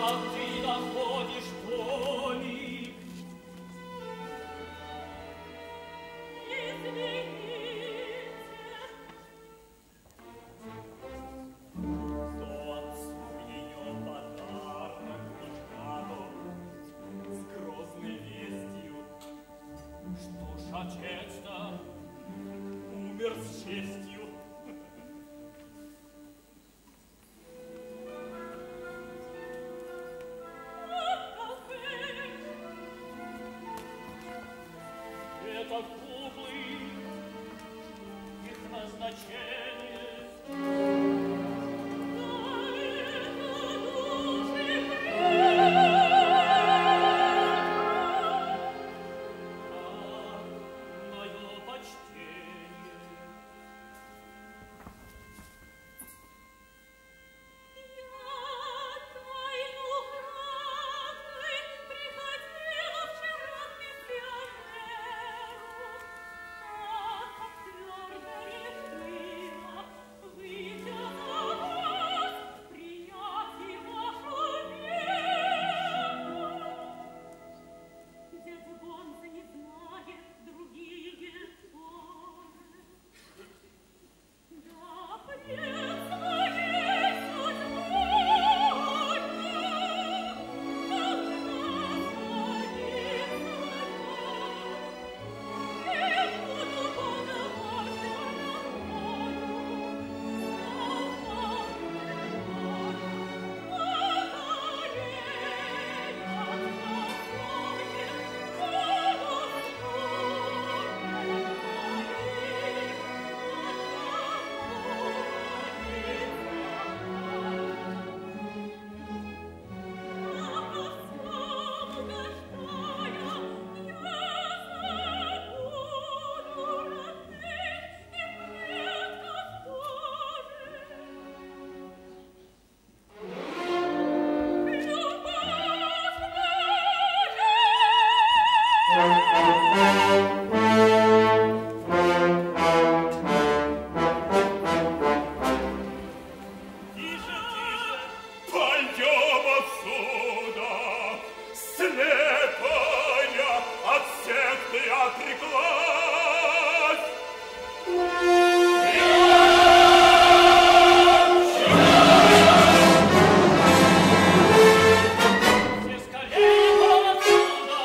Как ты находишь домик? Извините. То отцу ее подарок Михаду с грозной вестью, что ж отец-то умер с честью. Это куклы, их назначение. А мое почтение. Я тайну краткой приходила вчера к миссионеру, так как твердо решила выйти за вас, принять и вашу веру. Дед Гонза не знает, другие тоже. Да пред своей судьбою должна склониться я. Не буду подаваться рукою, став на коленях высоких буду ступить твоих, Забуду родных и предков тоже. Любовь моя! Тише, тише, пойдем отсюда, слепая от секты отреклась. Все скорее вон отсюда,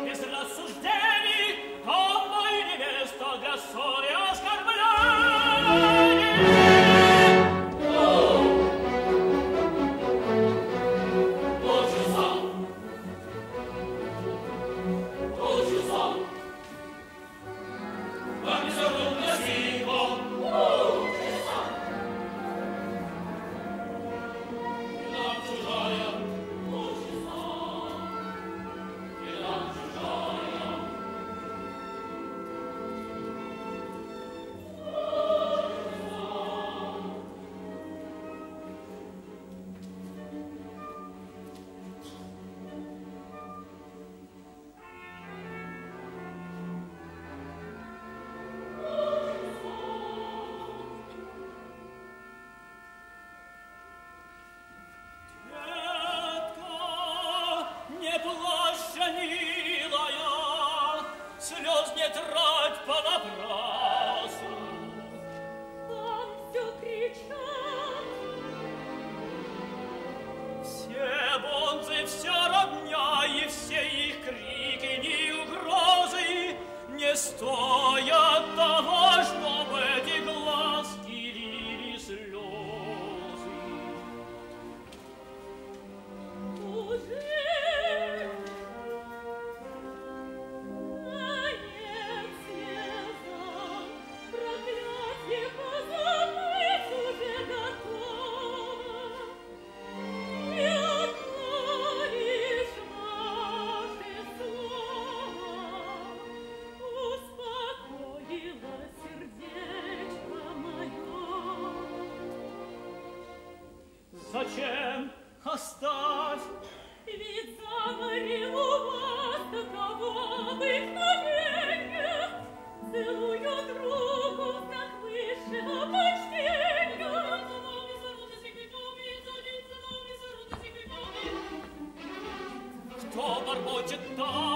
без рассуждений, дом мой не место для ссор и оскорблений. Полчаса. Полчаса. Вам не зовут на сиво. Полчаса. И нам чужая. Полчаса. И нам чужая. Детка, не плачь, милая, слез не трать понапрасну. Там все кричат. Все бонзы, вся родня и все их крики, ни угрозы не стоят того, чтобы эти глазки лили слезы. Уже конец слезам, проклятие позабыть уже готово. И одно лишь ваше слово успокоило сердечко мое. Зачем? Оставь! Ведь заморил у вас таково обыкновение. Целую другу в знак высшего почтения. Хочет так.